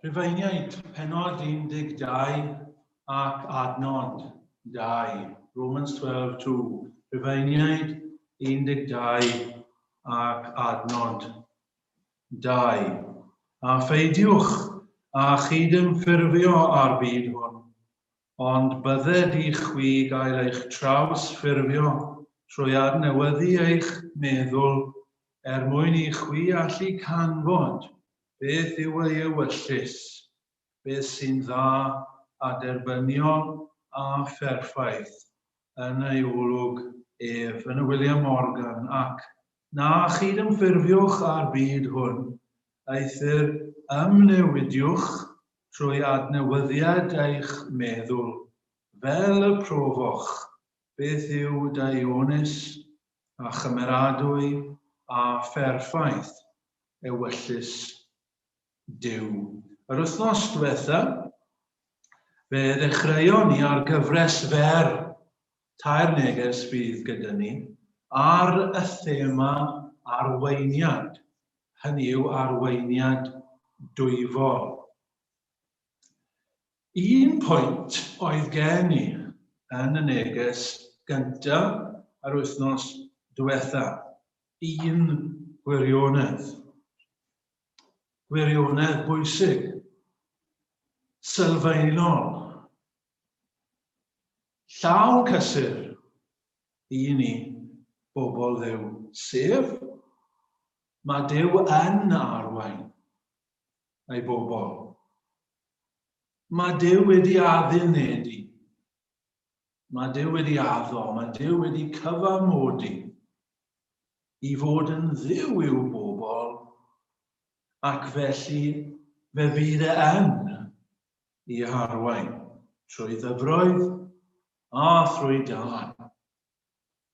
Rhufeiniaid, penod 12 ac adnod 2. Romans 12, 2. Rhufeiniaid 12 ac adnod 2. A pheidiwch â chydymffurfio â'r byd hwn, Ond bydded i chwi gael eich trawsffurfio trwy adnewyddu eich meddwl, er mwyn i chwi allu canfod beth yw ei ewyllys, beth sy'n dda a derbyniol a pherffaith yn ei olwg ef. Yn y William Morgan, ac na chydymffurfiwch â'r byd hwn, eithr ymnewidiwch trwy adnewyddiad eich meddwl, fel y profoch beth yw daionus a chymeradwy a pherffaith ewyllys Duw. Yr wythnos diwetha, fe ddechreuon ni ar gyfres fer, tair neges fydd gyda ni, ar y thema arweiniad. hynny yw arweiniad dwyfol. Un pwynt oedd gen i yn y neges gyntaf yr wythnos diwetha, un gwirionedd. Gwirionedd bwysig, sylfaenol, llawn cysur i ni, bobl Dduw, sef Mae Duw yn arwain ei bobl. Mae Duw wedi addunedi. Mae Duw wedi addo, mae Duw wedi cyfamodi i fod yn Dduw i'w bobl, ac felly fe fydd e yn i arwain trwy ddyfroedd a thrwy dân,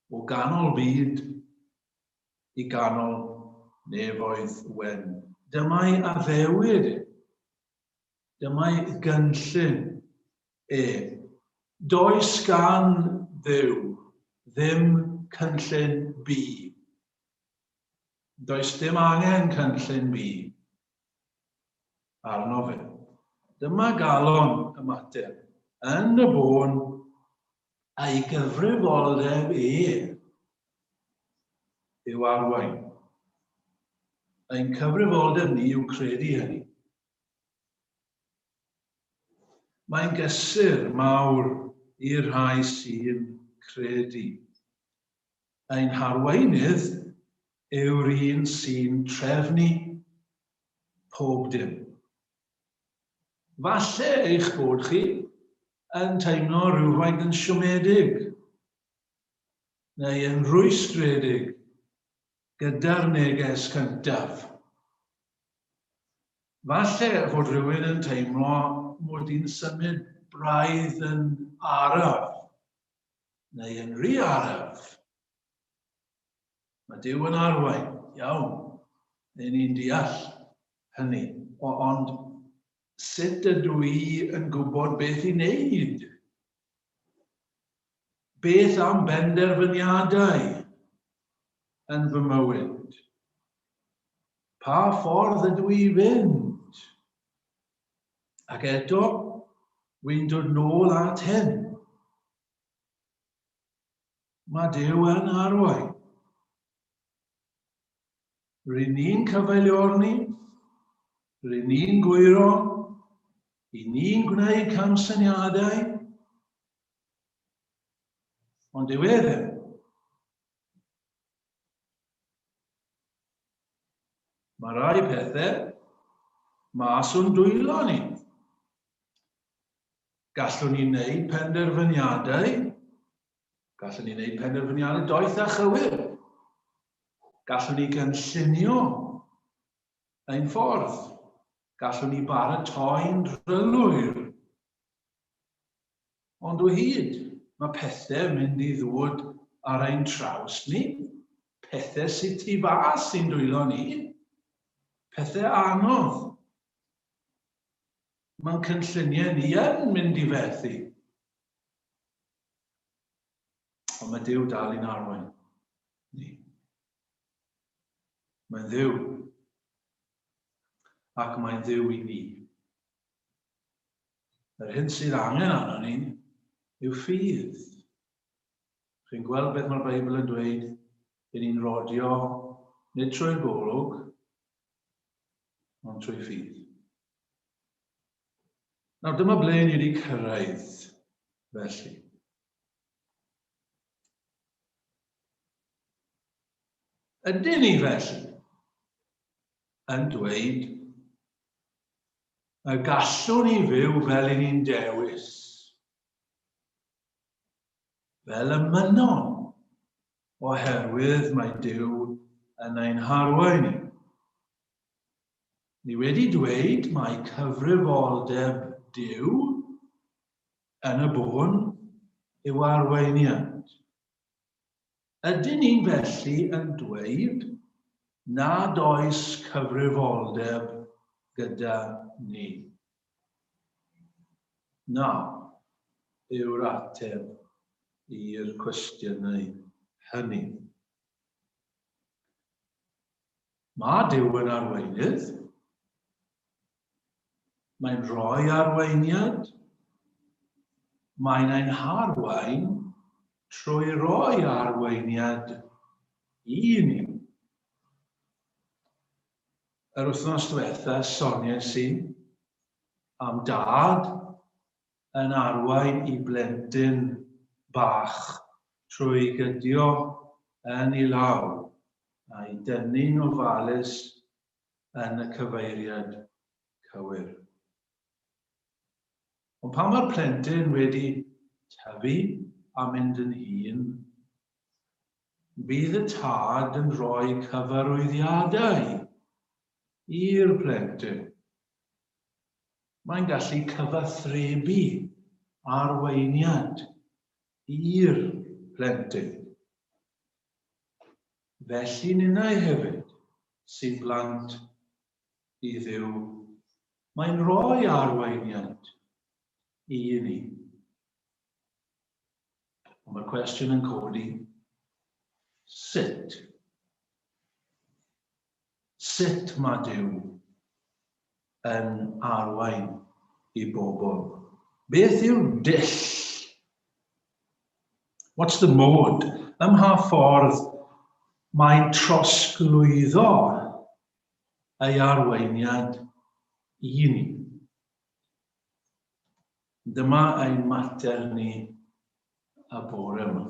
o ganol byd i ganol nefoedd wen. Dyma'i addewid e. Dyma'i gynllun e. Does gan Dduw ddim cynllun B. Does dim angen cynllun B arno fe. Dyma galon y mater. Yn y bôn, a'i gyfrifoldeb e yw arwain. Ein cyfrifoldeb ni yw credu hynny. Mae'n gysur mawr i'r rhai sy'n credu. Ein harweinydd yw'r un sy'n trefnu pob dim. Falle eich bod chi yn teimlo rhywfaint yn siomedig neu yn rwystredig gyda'r neges cyntaf. Falle fod rhywun yn teimlo mod i'n symud braidd yn araf neu yn rhy araf. Mae Duw yn arwain, iawn, neu ni'n deall hynny. O, ond sut ydw i yn gwybod beth i wneud? Beth am benderfyniadau yn fy mywyd? Pa ffordd ydw i fynd? Ac eto, wy'n dod nôl at hyn. Mae Duw yn arwain. Rŷn ni'n cyfeiliorni, rŷn ni'n gwyro, i ni'n gwneud camsyniadau, ond dyw e ddim. Mae rai pethau mas o'n dwylo ni. Gallwn ni wneud penderfyniadau, gallwn ni wneud penderfyniadau doeth a chywir. Gallwn ni gynllunio ein ffordd. Gallwn ni baratoi'n drylwyr. Ond o hyd, mae pethau yn mynd i ddod ar ein traws ni. Pethau sydd tu fas i'n dwylo ni. Pethau anodd. Mae'n cynlluniau ni yn mynd i fethu. Ond mae Duw dal i'n arwain ni. Mae'n Dduw. Ac mae'n Dduw i ni. Yr hyn sydd angen arno ni yw ffydd. Chi'n gweld beth mae'r Beibl yn dweud, i ni'n rodio nid trwy'r golwg, ond trwy ffydd. Nawr dyma ble ni wedi cyrraedd felly. Ydyn ni felly yn dweud y gallwn ni fyw fel i ni'n dewis, fel y mynon, oherwydd mae Duw yn ein harwain ni. Ni wedi dweud mai cyfrifoldeb Duw yn y bôn yw arweiniad. Ydyn ni'n felly yn dweud nad oes cyfrifoldeb gyda ni? Na, yw'r ateb i'r cwestiynau hynny. Mae Duw yn arweinydd. Mae'n rhoi arweiniad. Mae'n ein harwain trwy roi arweiniad i ni. Yr wythnos diwetha soniais i am dad yn arwain i blentyn bach trwy gydio yn ei law a'i dynnu'n ofalus yn y cyfeiriad cywir. Ond pan mae'r plentyn wedi tyfu a mynd yn hŷn, bydd y tad yn rhoi cyfarwyddiadau i'r plentyn. Mae'n gallu cyfathrebu arweiniad i'r plentyn. Felly ninnau hefyd, sy'n blant i Dduw, mae'n rhoi arweiniad i ni. Ond mae'r cwestiwn yn codi, sut? Sut mae Duw yn arwain i bobl? Beth yw'r dull? What's the mode? Ym mha ffordd mae'n trosglwyddo ei arweiniad i ni? Dyma ein mater ni y bore yma.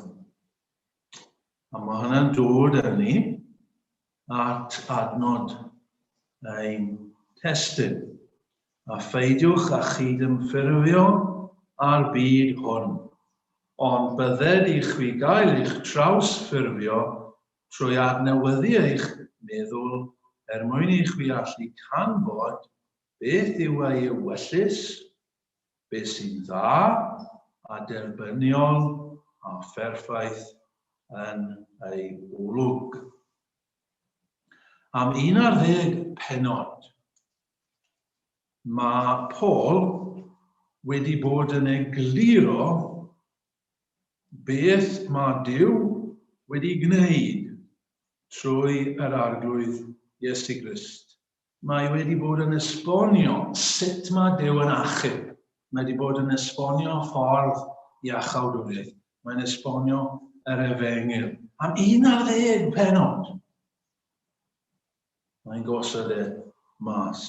A mae hynna'n dod â ni at adnod ein testun. A pheidiwch â chydymffurfio â'r byd hwn, ond bydded i chwi gael eich trawsffurfio trwy adnewyddu eich meddwl er mwyn i chwi allu canfod beth yw ei ewyllys, beth sy'n dda a derbyniol a pherffaith yn ei olwg. Am 11 pennod, mae Paul wedi bod yn egluro beth mae Duw wedi gwneud trwy yr Arglwydd Iesu Grist. Mae wedi bod yn esbonio sut mae Duw yn achub. Mae wedi bod yn esbonio ffordd iachawdwriaeth. Mae'n esbonio yr efengyl. Am 11 pennod. Mae'n gosod e mas.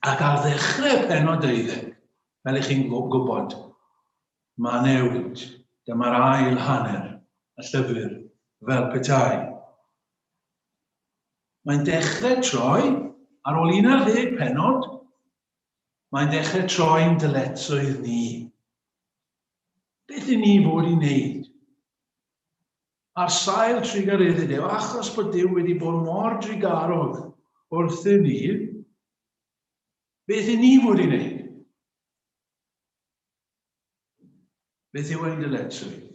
Ac ar ddechrau pennod 12, fel ych chi'n gwybod, mae newid. Dyma'r ail hanner y llyfr fel petai. Mae'n dechrau troi, ar ôl 11 pennod, mae'n dechrau troi'n dyletswydd ni. Beth i ni fod i wneud? Ar sail trugaredd Duw, achos bod Duw wedi bod mor drugarog wrthyn ni, beth i ni fod i wneud? Beth yw ein dyletswydd?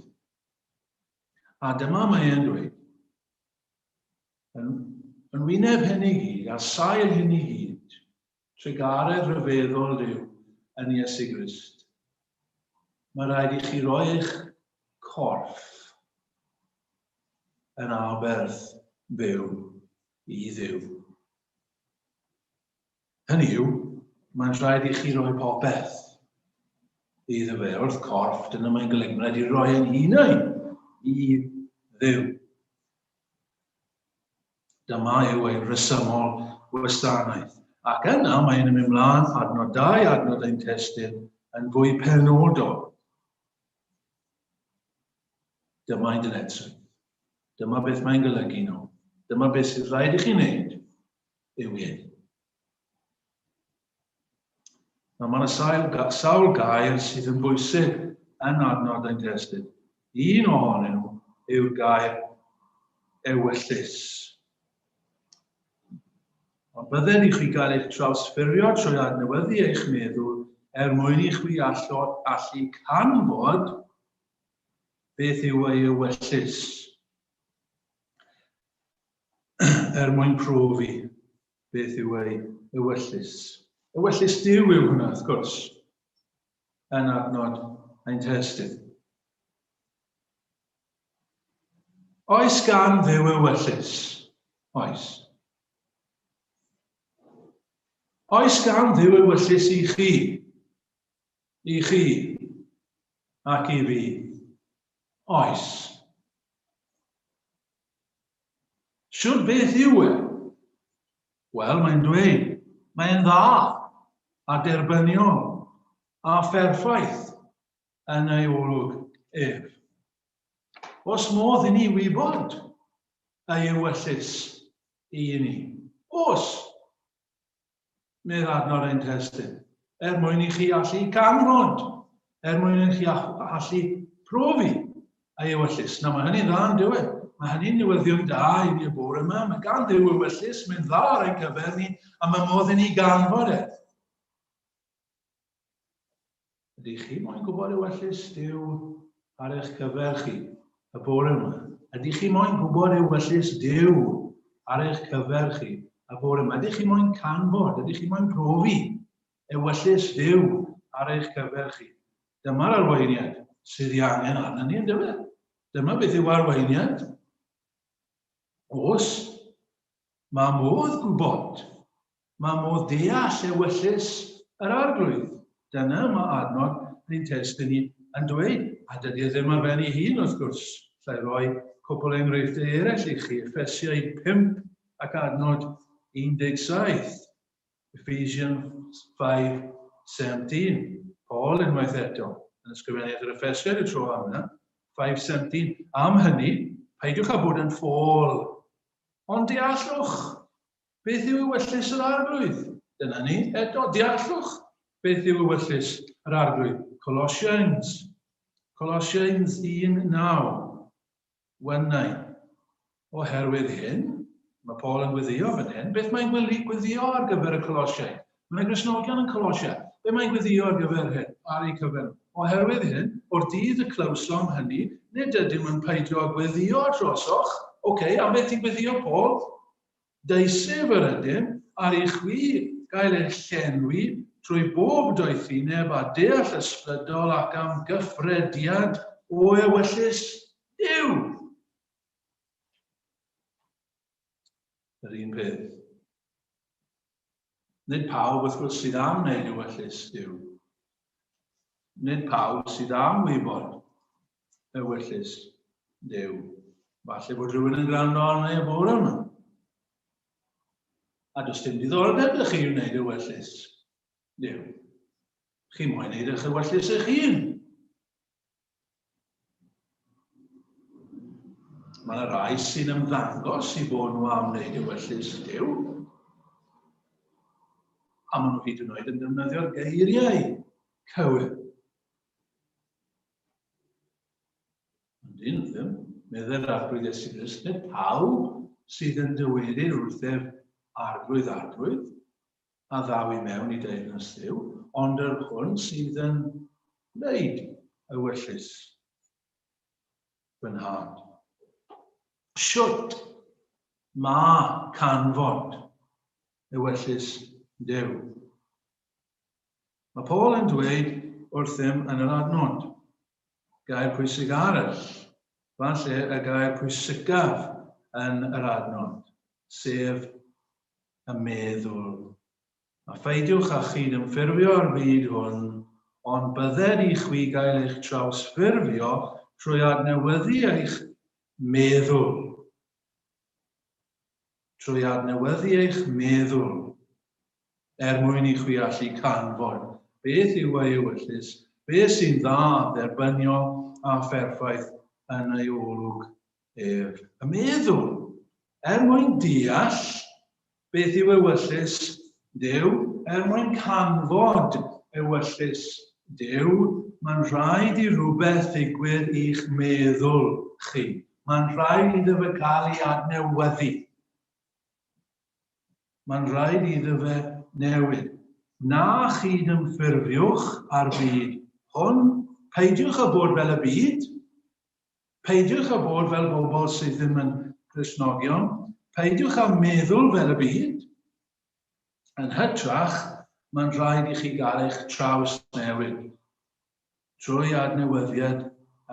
A dyma mae e'n dweud, Yn, yn wyneb hyn i gyd, ar sail hyn i gyd, trugaredd rhyfeddol Duw yn Iesu Grist, mae rhaid i chi roi eich corff yn aberth byw i Dduw. Hynny yw, mae'n rhaid i chi roi popeth iddo fe wrth corff, dyna mae'n golygu, mae'n rhaid i roi ein hunain i Dduw. Dyma yw ein rhesymol wasanaeth. Ac yna mae'n mynd ymlaen adnod 2, adnod ein testun, yn fwy penodol. Dyma ein dyletswydd. Dyma beth mae'n golygu nhw. Dyma beth sydd rhaid i chi wneud yw hyn. Nawr, mae yna sawl, sawl gair sydd yn bwysig yn adnod ein testun. Un ohonyn nhw yw'r gair ewyllys. Ond bydded i chwi gael eich trawsffurfio trwy adnewyddu eich meddwl er mwyn i chwi allo, allu canfod beth yw ei ewyllys. Er mwyn profi beth yw ei ewyllys. Ewyllys Duw yw hwnna, wrth gwrs, yn adnod ein testun. Oes gan Dduw ewyllys? Oes. Oes gan Dduw ewyllys i chi? I chi? Ac i fi? Oes. Shwd beth yw e? Wel, mae'n dweud, mae'n dda a derbyniol a pherffaith yn ei olwg ef. Os modd i ni wybod ei ewyllys i ni? Os, medd adnod ein testun, er mwyn i chi allu ganfod, er mwyn i chi allu profi ei ewyllys. Na, mae hynny'n dda yn dyw e? Mae hynny'n newyddion da i ni y bore yma. Mae gan Dduw ewyllys, mae'n dda ar ein cyfer ni, a mae modd i ni ganfod e. Ydych chi moyn gwybod ewyllys Duw ar eich cyfer chi y bore yma? Ydych chi moyn gwybod ewyllys Duw ar eich cyfer chi y bore yma? Ydych chi moyn canfod? Ydych chi moyn profi ewyllys Duw ar eich cyfer chi? Dyma'r arweiniad sydd ei angen arnon ni, yndyfe? Dyma beth yw arweiniad. Os mae modd gwybod Mae modd deall ewyllys yr Arglwydd. Dyna mae adnod ein testun ni yn dweud, a dydy e ddim ar ben ei hun, wrth gwrs. Alla i roi cwpl o enghreifftiau eraill i chi, Effesiaid 5 ac adnod 17. Ephesians 5:17. Paul unwaith eto, yn ysgrifennu at yr Effesiaid y tro yma, 5:17. Am hynny, peidiwch â bod yn ffôl, ond deallwch Beth yw ewyllys yr Arglwydd? Dyna ni, eto, deallwch beth yw ewyllys yr Arglwydd. Colossians, Colossians 1, 9, 1, 9. Oherwydd hyn, mae Paul yn gweddio fan hyn, beth mae'n gweddio ar gyfer y Colosiaid? Mae yna Gristnogion yn Colosia. Be mae'n gweddio ar gyfer hyn, ar eu cyfer? Oherwydd hyn, o'r dydd y clywsom hynny, nid ydym yn peidio â gweddio drosoch. Oce, okay, am beth ti'n gweddio, Paul? Deisyf yr ydym ar i chwi gael eich llenwi trwy bob doethineb a deall ysbrydol ac am gyffrediad o ewyllys Duw. Yr un peth. Nid pawb, wrth gwrs, sydd am wneud ewyllys Duw. Nid pawb sydd am wybod ewyllys Duw. Falle bod rhywun yn gwrando arno y bore yma. A does dim diddordeb ydych chi i wneud ewyllys Duw. Chi moyn wneud eich ewyllys eich hun. Mae yna rai sy'n ymddangos i fod nhw am wneud ewyllys Duw. A maen nhw hyd yn oed yn defnyddio'r geiriau cywir. Ond un ddim, meddai'r Arglwydd Iesu Grist, nid pawb sydd yn dywedyd wrthyf Arglwydd, Arglwydd, a ddaw i mewn i deyrnas Dduw, ond yr hwn sydd yn wneud ewyllys fy nhad. Shwt mae canfod ewyllys Duw? Mae Paul yn dweud wrthym yn yr adnod. Gair pwysig arall, falle y gair pwysicaf yn yr adnod, sef y meddwl. A pheidiwch â chyd-ymffurfio â'r byd hwn, ond bydded i chwi gael eich trawsffurfio trwy adnewyddu eich meddwl. Trwy adnewyddu eich meddwl, er mwyn i chwi allu canfod beth yw ei ewyllys, beth sy'n dda, dderbyniol a pherffaith yn ei olwg ef. Y meddwl, er mwyn deall Beth yw ewyllys Duw? Er mwyn canfod ewyllys Duw, mae'n rhaid i rhywbeth ddigwydd i'ch meddwl chi. Mae'n rhaid iddo fe gael ei adnewyddu. Mae'n rhaid iddo fe newid. Na chyd-ymffurfiwch â'r byd hwn. Peidiwch â bod fel y byd. Peidiwch â bod fel bobl sydd ddim yn Gristnogion. Peidiwch â meddwl fel y byd. Yn hytrach, mae'n rhaid i chi gael eich trawsnewid trwy adnewyddiad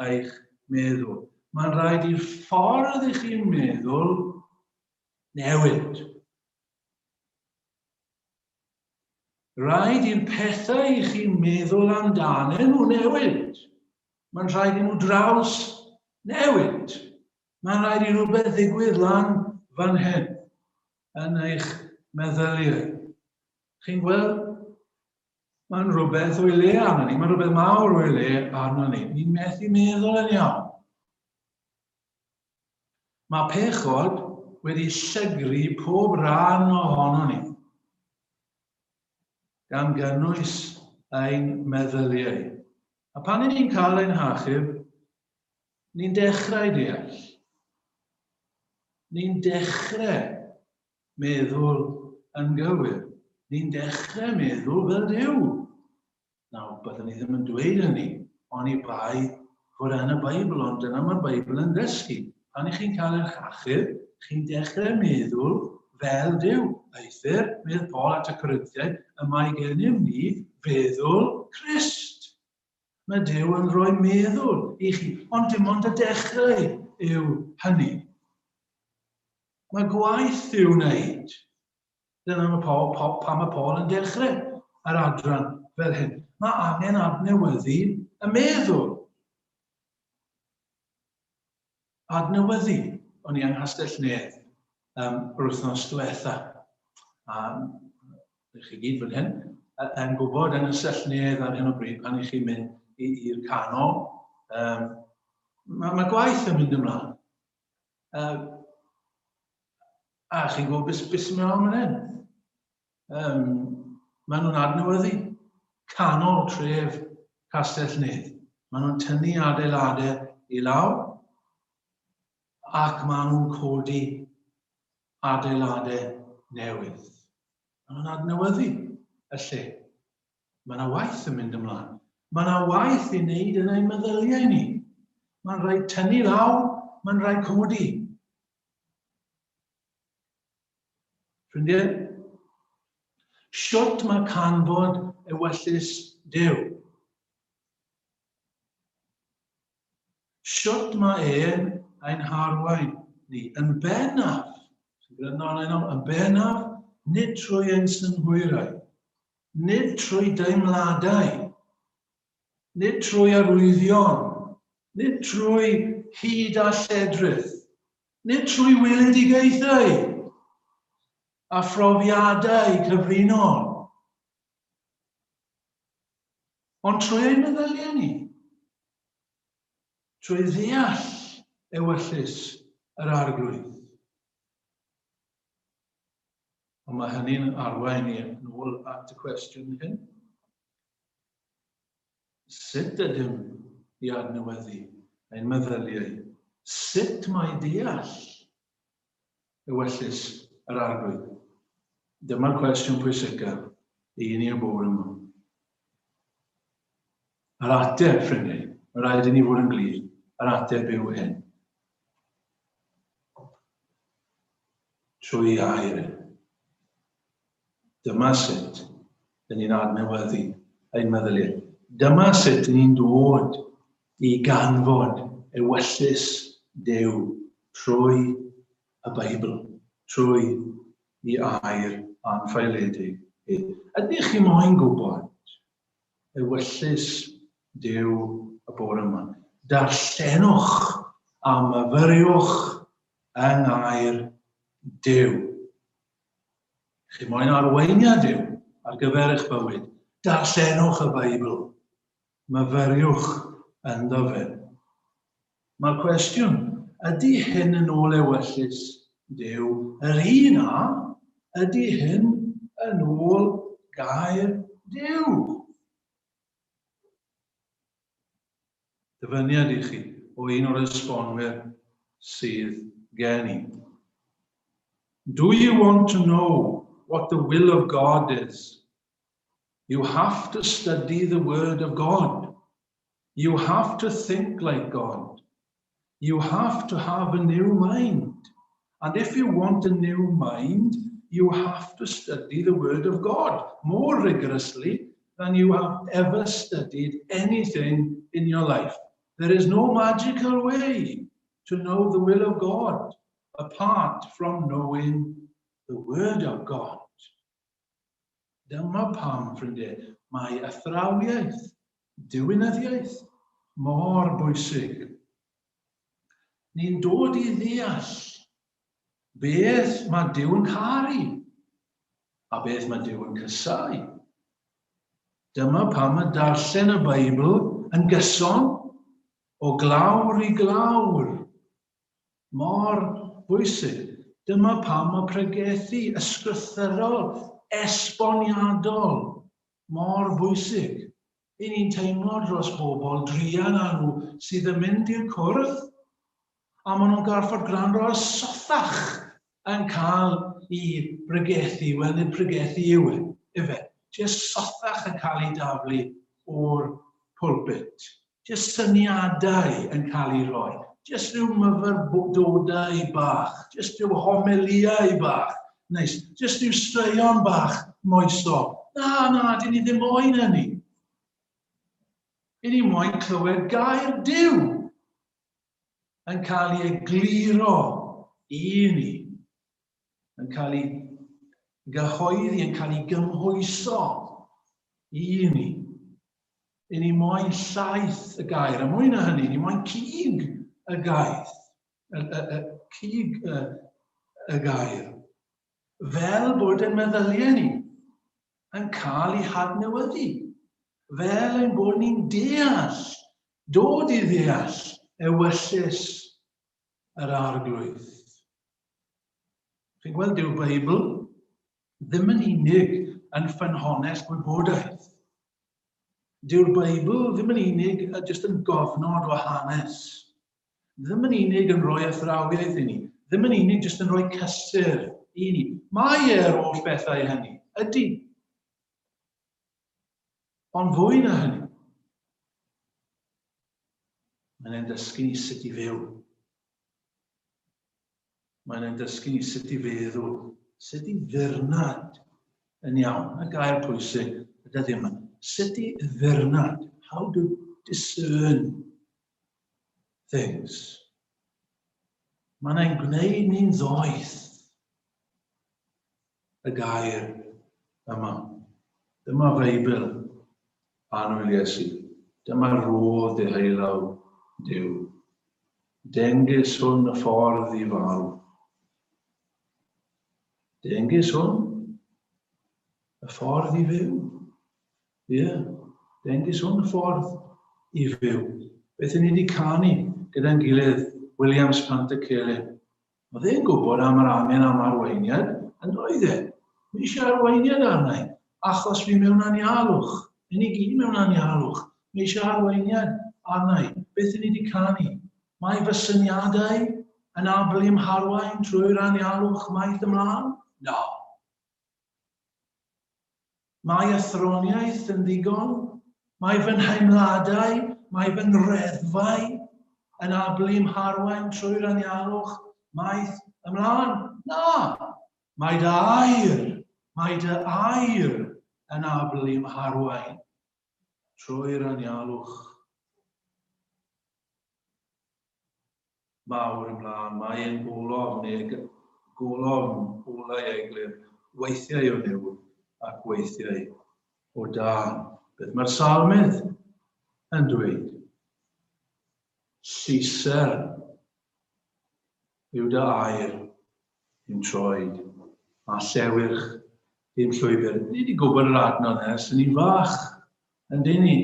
eich meddwl. Mae'n rhaid i'r ffordd i chi'n meddwl newid. Rhaid i'r pethau i chi'n meddwl amdanyn nhw newid. Mae'n rhaid i nhw draws newid. Mae'n rhaid i rhywbeth ddigwydd lan fan hyn yn eich meddyliau. Chi'n gweld? Mae'n rhywbeth o'i le arno ni. Mae'n rhywbeth mawr o'i le arno ni. Ni'n methu meddwl yn iawn. Mae pechod wedi llygru pob rhan ohono ni, gan gynnwys ein meddyliau. A pan i ni'n cael ein hachub, ni'n dechrau deall. Ni'n dechrau meddwl yn gywir. Ni'n dechrau meddwl fel Duw. Nawr, byddwn ni ddim yn dweud hynny, oni bai fod e yn y Beibl, ond dyna mae'r Beibl yn dysgu. Pan i chi'n cael eich achub, chi'n dechrau meddwl fel Duw. Eithr, medd Paul at y Corinthiaid, y mae gennym ni feddwl Crist. Mae Duw yn rhoi meddwl i chi, ond dim ond y dechrau yw hynny. Mae gwaith i'w wneud. Dyna mae Paul, Paul, pam mae Paul yn dechrau yr adran fel hyn. Mae angen adnewyddu y meddwl. Adnewyddu. O'n i yng Nghastell Nedd um, yr wythnos diwetha. A chi gyd fan hyn, yn gwybod yng Nghastell Nedd ar hyn o bryd pan i chi'n mynd i'r canol, um, mae, mae gwaith yn mynd ymlaen. A chi'n gwybod beth, beth sy'n mynd fan hyn? Um, maen nhw'n adnewyddu canol tref Castell Nedd. Maen nhw'n tynnu adeiladau i lawr ac maen nhw'n codi adeiladau newydd. Maen nhw'n adnewyddu y lle. Mae yna waith yn mynd ymlaen. Mae yna waith i wneud yn ein meddyliau ni. Mae'n rhaid tynnu lawr, mae'n rhaid codi. Ffrindiau, shwt mae canfod ewyllys Duw? Shwt mae e'n ein harwain ni? Yn bennaf, yn bennaf, nid trwy ein synhwyrau, nid trwy deimladau, nid trwy arwyddion, nid trwy hyd a lledrith, nid trwy weledigaethau a phrofiadau cyfrinol, ond trwy ein meddyliau ni, trwy ddeall ewyllys yr Arglwydd. Ond mae hynny'n arwain ni nôl at y cwestiwn hyn. Sut ydym i adnewyddu ein meddyliau? Sut mae deall ewyllys yr Arglwydd? Dyma'r cwestiwn pwysicaf i ni y bore yma. Yr ateb, ffrindiau, mae rhaid i ni fod yn glir, yr ateb yw hyn. Trwy air e. Dyma sut dyn ni'n adnewyddu ein meddyliau. Dyma sut dyn ni'n dod i ganfod ewyllys Duw trwy y Beibl, trwy i air anffaeledig e. Ydych chi moyn gwybod ewyllys Duw y bore yma? Darllenwch a myfyriwch yng ngair Duw. Chi moyn arweiniad Duw ar gyfer eich bywyd? Darllenwch y Beibl. Myfyriwch ynddo fe. Mae'r cwestiwn, ydy hyn yn ôl ewyllys Duw yr un a ydy hyn yn ôl gair Duw? Dyfyniad i chi o un o'r esbonwyr sydd gen i. Do you want to know what the will of God is? You have to study the Word of God. You have to think like God. You have to have a new mind. And if you want a new mind, you have to study the Word of God more rigorously than you have ever studied anything in your life. There is no magical way to know the will of God apart from knowing the Word of God. Dyma pam, ffrindiau, mae athrawiaeth, diwinyddiaeth, mor bwysig. Ni'n dod i ddeall beth mae Duw yn caru a beth mae Duw yn cysau. Dyma pam y darllen y Beibl yn gyson o glawr i glawr Mor bwysig. Dyma pam mae pregethu ysgrythurol, esboniadol, mor bwysig. I ni'n teimlo dros bobl druan â nhw sydd yn mynd i'r cwrdd, a maen nhw'n gorfod gwrando ar sothach yn cael i bregethu, wel nid pregethu yw e, ife, jyst sothach yn cael ei daflu o'r pulpit. Jyst syniadau yn cael eu rhoi. Jyst rhyw myfyrdodau bach. Jyst rhyw homiliau bach. Neis. Jyst rhyw straeon bach moesol. Na, na, dyn ni ddim moyn hynny. Dyn ni moyn clywed gair Duw yn cael ei egluro i ni. Yn cael ei gyhoeddi, yn cael ei gymhwyso i ni. I ni moyn llaeth y gair, a mwy na hynny, ni moyn cig y gair, y, y, y, cig y, y gair, fel bod yn meddyliau ni yn cael ei hadnewyddu, fel ein bod ni'n deall, dod i ddeall ewyllys yr Arglwydd. Chi'n gweld, dyw'r Beibl ddim yn unig yn ffynhonnell gwybodaeth. Dyw'r Beibl ddim yn unig jyst yn gofnod o hanes. Ddim yn unig yn rhoi athrawiaeth i ni. Ddim yn unig jyst yn rhoi cysur i ni. Mae e'r holl bethau hynny. Ydy. Ond fwy na hynny. Mae'n e'n dysgu ni sut i fyw. Mae'n ein dysgu ni sut i feddwl, sut i ddirnad yn iawn. Y gair pwysig y dyddiau yma. Sut i ddirnad. How to discern things. Mae'n ein gwneud ni'n ddoeth y gair yma. Dyma Feibl annwyl Iesu. Dyma rodd deheulaw Duw. Dengys hwn y ffordd i farw. Dengys hwn y ffordd i fyw. Ie, yeah. Dengys hwn y ffordd i fyw. Beth ni wedi canu gyda'n gilydd, Williams Pantycelyn. Oedd e'n gwybod am yr angen am arweiniad, yn doedd e? Mae eisiau arweiniad arna i, achos fi mewn anialwch. Ni ni gyd mewn anialwch. Mae eisiau arweiniad arna i. Beth ni wedi canu? Mae fy syniadau yn abl i'm harwain trwy'r anialwch maith ymlaen? Na. Mae athroniaeth yn ddigon, mae fy nheimladau, mae fy ngreddfau yn abl i'm harwain trwy'r anialwch maith ymlaen. Na! Mae dy air, mae dy air yn abl i'm harwain trwy'r anialwch. mawr ymlaen. Mae e'n golofn neu golofn olau eglur, weithiau o niwl ac weithiau o dân. Beth mae'r salmydd yn dweud? Llusern yw dy air i'm troed, a llewyrch i'm llwybr. Ni wedi gwybod yr adnodd ers yn ni'n fach, yn dyn ni,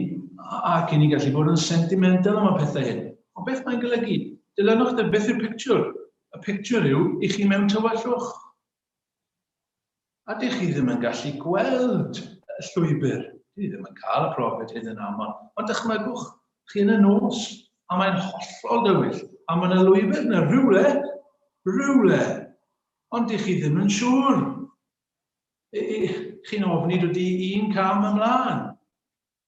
ac i ni gallu bod yn sentimental am y pethau hyn. Ond beth mae'n golygu? Dilynwch dy, beth yw'r pictiwr? Y pictiwr yw i chi mewn tywyllwch. A dych chi ddim yn gallu gweld y llwybr. Dwi ddim yn cael y profiad hyn yn aml. Ond dychmygwch chi yn y nos, a mae'n hollol dywyll, a mae yna lwybr yna rhywle, rhywle. Ond dych chi ddim yn siŵr. Chi'n ofni dod i un cam ymlaen.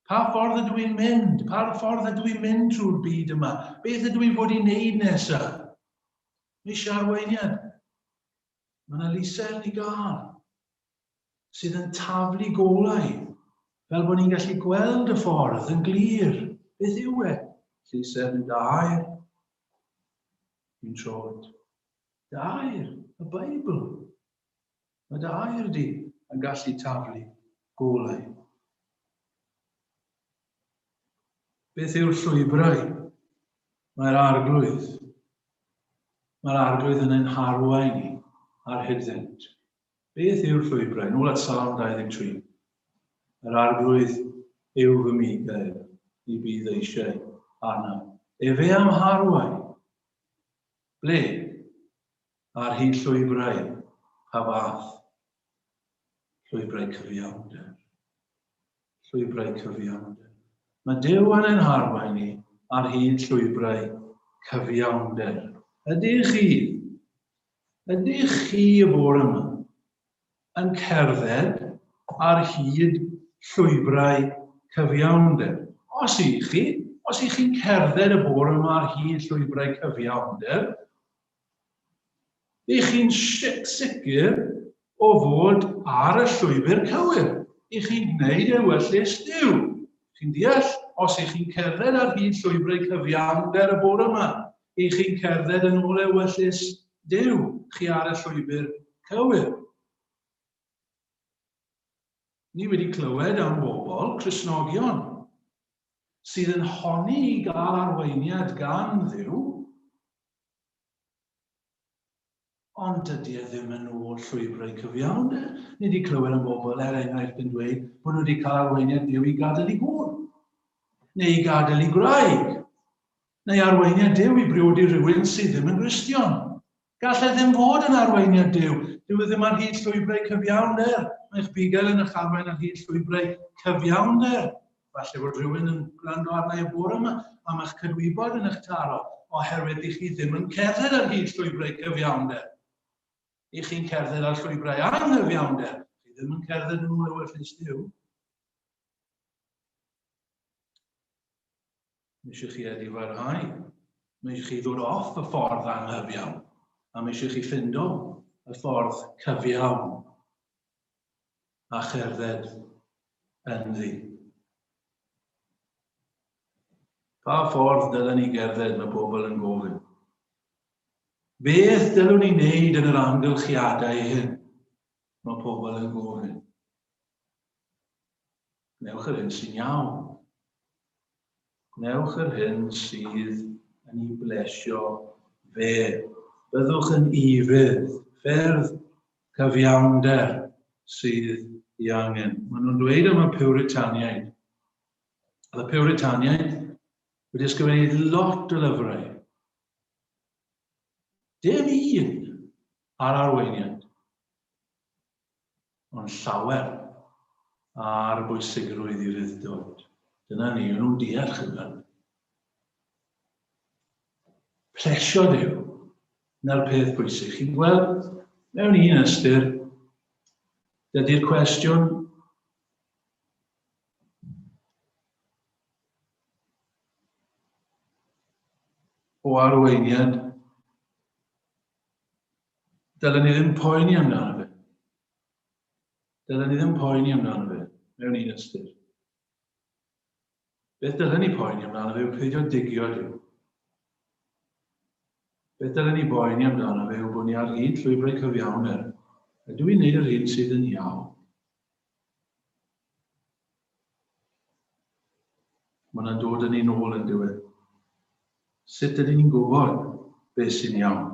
Pa ffordd ydw i'n mynd? Pa ffordd ydw i'n mynd trwy'r byd yma? Beth ydw i'n fod i wneud nesaf? Mae eisiau arweiniad. Mae yna lusern i gael sydd yn taflu golau fel bod ni'n gallu gweld y ffordd yn glir. Beth yw e? Llusern yw dy air. Dwi'n trod. Dy air, y Beibl. Mae dy air di yn gallu taflu golau. Beth yw'r llwybrau? Mae'r arglwydd. Mae'r arglwydd yn ein harwain ni ar hyddynt. Beth yw'r llwybrau? Nôl at Salm 23. Yr arglwydd yw fy migael, ni bydd eisiau arna. Efe am harwain. Ble? Ar hyd llwybrau pa fath? Llwybrau cyfiawnder. Llwybrau cyfiawnder. Mae Duw yn ein harwain ni ar hyd llwybrau cyfiawnder. Ydych chi, ydych chi y bore yma yn cerdded ar hyd llwybrau cyfiawnder? Os ych chi, os ych chi'n cerdded y bore yma ar hyd llwybrau cyfiawnder, Ych chi'n sicr o fod ar y llwybr cywir. Ych chi'n gwneud ewyllys Duw. Chi'n deall, os ych chi'n cerdded ar hyd llwybrau cyfiawnder y bore yma, ych chi'n cerdded yn ôl ewyllys Duw, chi ar y llwybr cywir. Ni wedi clywed am bobl, Cristnogion, sydd yn honni i gael arweiniad gan Dduw, Ond dydy e ddim yn ôl llwybrau cyfiawnder. Ni wedi clywed am bobl, er enghraifft, yn dweud bod nhw wedi cael arweiniad Duw i gadael i gŵr, neu i gadael i gwraig, neu arweiniad Duw i briodi rhywun sydd ddim yn Gristion. Gall e ddim fod yn arweiniad Duw. Dyw e ddim ar hyd llwybrau cyfiawnder. Mae eich bugail yn eich arwain ar hyd llwybrau cyfiawnder. Falle bod rhywun yn gwrando arna i y bore yma am eich cydwybod yn eich taro oherwydd i chi ddim yn cerdded ar hyd llwybrau cyfiawnder. I chi'n cerdded ar llwybrau anghyfiawnder. Chi ddim yn cerdded yn ôl ewyllys Duw. Mae eisiau chi edifarhau. Mae eisiau chi ddod off y ffordd anghyfiawn. A mae eisiau chi ffindo y ffordd cyfiawn. A cherdded ynddi. Pa ffordd dylen ni gerdded, mae pobl yn gofyn. Beth dylwn ni wneud yn yr amgylchiadau hyn? Mae pobl yn gofyn. Gwnewch yr hyn sy'n iawn. Gwnewch yr hyn sydd yn ei blesio fe. Byddwch yn ufudd, ffyrdd cyfiawnder sydd ei angen. Maen nhw'n dweud am y Puritaniaid. Oedd y Puritaniaid wedi ysgrifennu lot o lyfrau. Dim un ar arweiniad, ond llawer ar bwysigrwydd i ryddid. Dyna ni, o'n nhw'n deall chyfan. Plesio Duw, 'na'r peth pwysig. Chi'n gweld, mewn un ystyr, dydy'r cwestiwn o arweiniad, dylen ni ddim poeni amdano fe. Dylen ni ddim poeni amdano fe, mewn un ystyr. Beth dylen ni poeni amdano fe yw peidio digio Duw. Beth dylen ni boeni amdano fe yw bod ni ar hyd llwybrau cyfiawnder. Ydw i'n neud yr hyn sydd yn iawn? Mae yna'n dod â ni'n ôl yn diwedd. Sut ydyn ni'n gwybod beth sy'n iawn?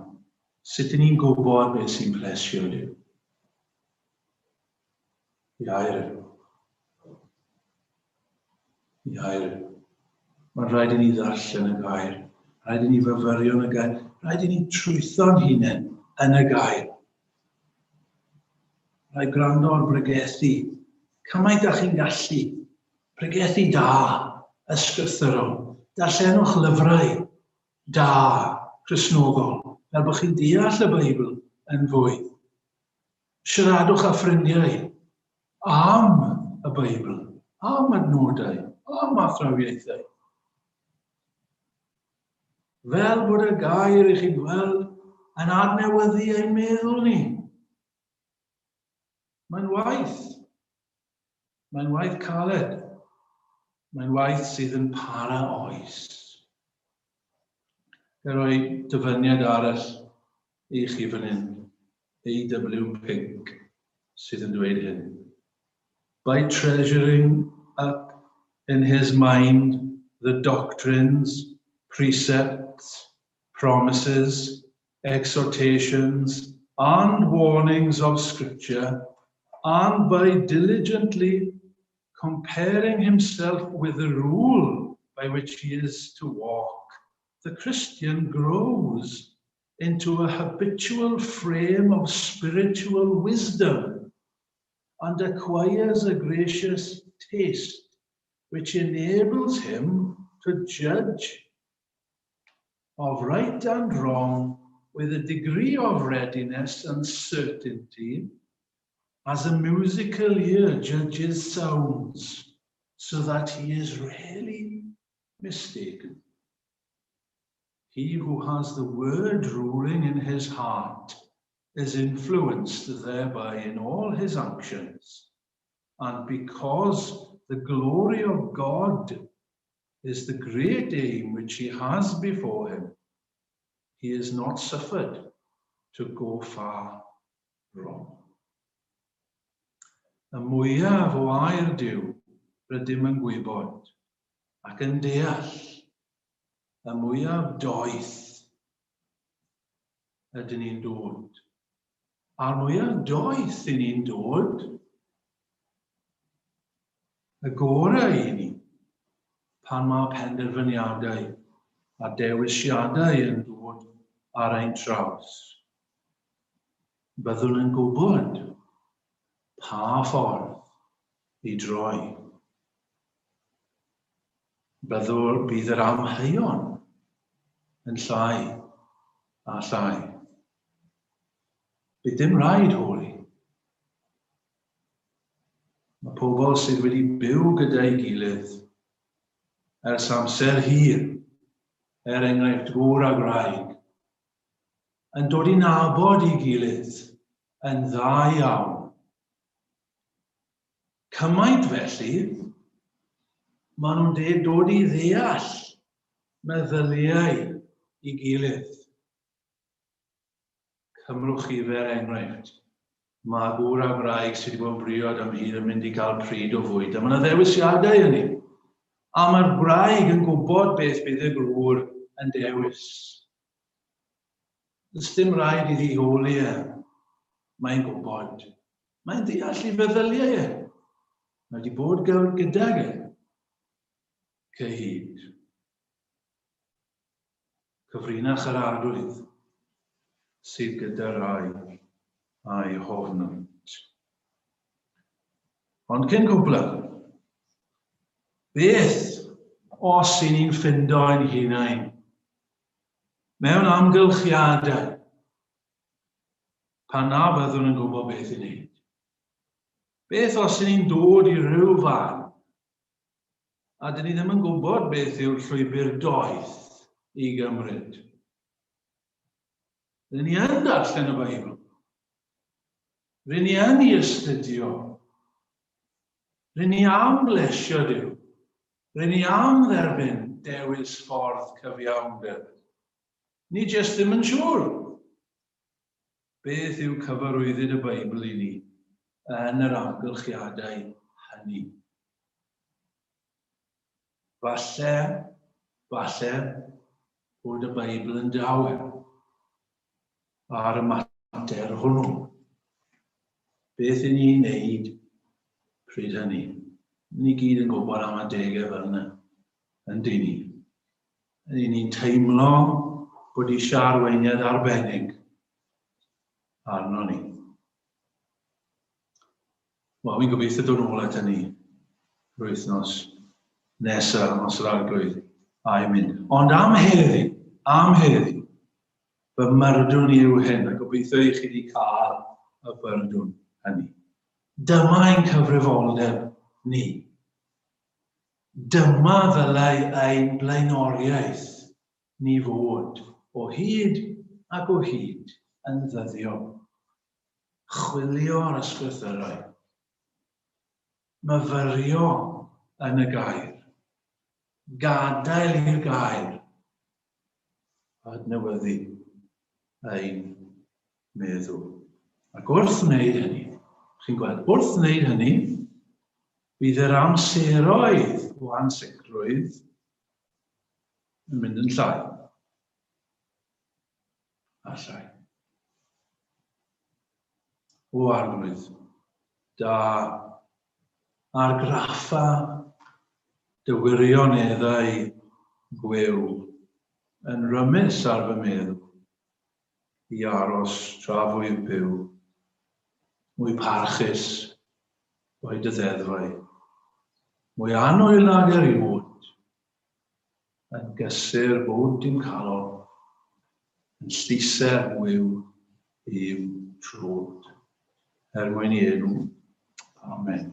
Sut ydyn ni'n gwybod beth sy'n plesio Duw? I air. I air. Mae'n rhaid i ni ddarllen y gair. Rhaid i ni fyfyrio yn y gair. Rhaid i ni trwytho'n hunain yn y gair. Rhaid gwrando ar bregethu. Cymaint â chi'n gallu. Pregethu da, ysgrythurol. Darllenwch lyfrau da, Cristnogol, fel bod chi'n deall y Beibl yn fwy. Siaradwch â ffrindiau am y Beibl, am adnodau, am athrawiaethau. Fel bod y gair i chi'n gweld yn adnewyddu ein meddwl ni. Mae'n waith. Mae'n waith caled. Mae'n waith sydd yn para oes. Ga roi dyfyniad arall i chi fan hyn. A.W. Pink sydd yn dweud hyn. By treasuring up in his mind the doctrines, precepts, promises, exhortations, and warnings of Scripture, and by diligently comparing himself with the rule by which he is to walk, the Christian grows into a habitual frame of spiritual wisdom and acquires a gracious taste which enables him to judge of right and wrong with a degree of readiness and certainty as a musical ear judges sounds, so that he is rarely mistaken. He who has the word ruling in his heart is influenced thereby in all his actions, and because the glory of God is the great aim which he has before him, he is not suffered to go far wrong. Y mwyaf o air Duw rydym yn gwybod ac yn deall, y mwyaf doeth ydyn ni'n dod. A'r mwyaf doeth i ni'n dod, y gorau i ni pan mae penderfyniadau a dewisiadau yn dod ar ein traws. Byddwn yn gwybod pa ffordd i droi. Byddwr, bydd yr amheuon yn llai a llai. Bydd dim rhaid holi. Mae pobl sydd wedi byw gyda'i gilydd ers amser hir, er enghraifft gŵr a gwraig, yn dod i nabod ei gilydd yn dda iawn. Cymaint felly, maen nhw'n dod i ddeall meddyliau i gilydd. Cymrwch chi fer enghraifft. Mae gŵr a gwraig sydd wedi bod yn briod am hir yn mynd i gael pryd o fwyd, a mae yna ddewisiadau yn ni. A mae'r gwraig yn gwybod beth bydd y gŵr yn dewis. Does dim rhaid iddi holi e. Mae'n gwybod. Mae'n deall i feddyliau e. Mae wedi bod gydag e. Cyhyd. Cyfrinach yr Arglwydd sydd gyda rai a'i hofnant. Ond cyn cwpla, beth os i ni'n ffindo ein hunain mewn amgylchiadau pan na fyddwn yn gwybod beth i wneud? Beth os i ni'n dod i ryw fan a dyn ni ddim yn gwybod beth yw'r llwybr doeth i gymryd. Rŷn ni yn darllen y Beibl. Rŷn ni yn ei astudio. Rŷn ni am blesio Duw. Rŷn ni am dderbyn dewis ffordd cyfiawnder. Ni jyst ddim yn siŵr. Beth yw cyfarwyddyd y Beibl i ni yn yr amgylchiadau hynny? Falle, falle bod y Beibl yn dawel ar y mater hwnnw. Beth i ni'n neud pryd hynny? Ni gyd yn gwybod am adegau fel yna, yn dyn ni. Ry'n ni'n teimlo bod eisiau arweiniad arbennig arno ni. Wel, fi'n gobeithio dod nôl at hynny yr wythnos nesaf, os yr arglwydd a'i mynd. Ond am heddi, am heddi, fy myrdwn i yw hyn, a gobeithio i chi wedi cael y byrdwn hynny. Dyma ein cyfrifoldeb ni. Dyma ddylai ein blaenoriaeth ni fod o hyd ac o hyd yn ddyddiol. Chwilio'r ysgrythyrau. Myfyrio yn y gair. Gadael i'r gair adnewyddu ein meddwl. Ac wrth wneud hynny, chi'n gweld, wrth wneud hynny, bydd yr amseroedd o ansicrwydd yn mynd yn llai. A llai. O arglwydd, da argraffa dy wirioneddau gwiw yn rymus ar fy meddwl i aros tra fwyf byw, mwy parchus o'i dy ddeddfau, mwy annwyl nag erioed, yn gysur bod dim calon, yn lluser wiw i'w trod. Er mwyn i enw. Amen.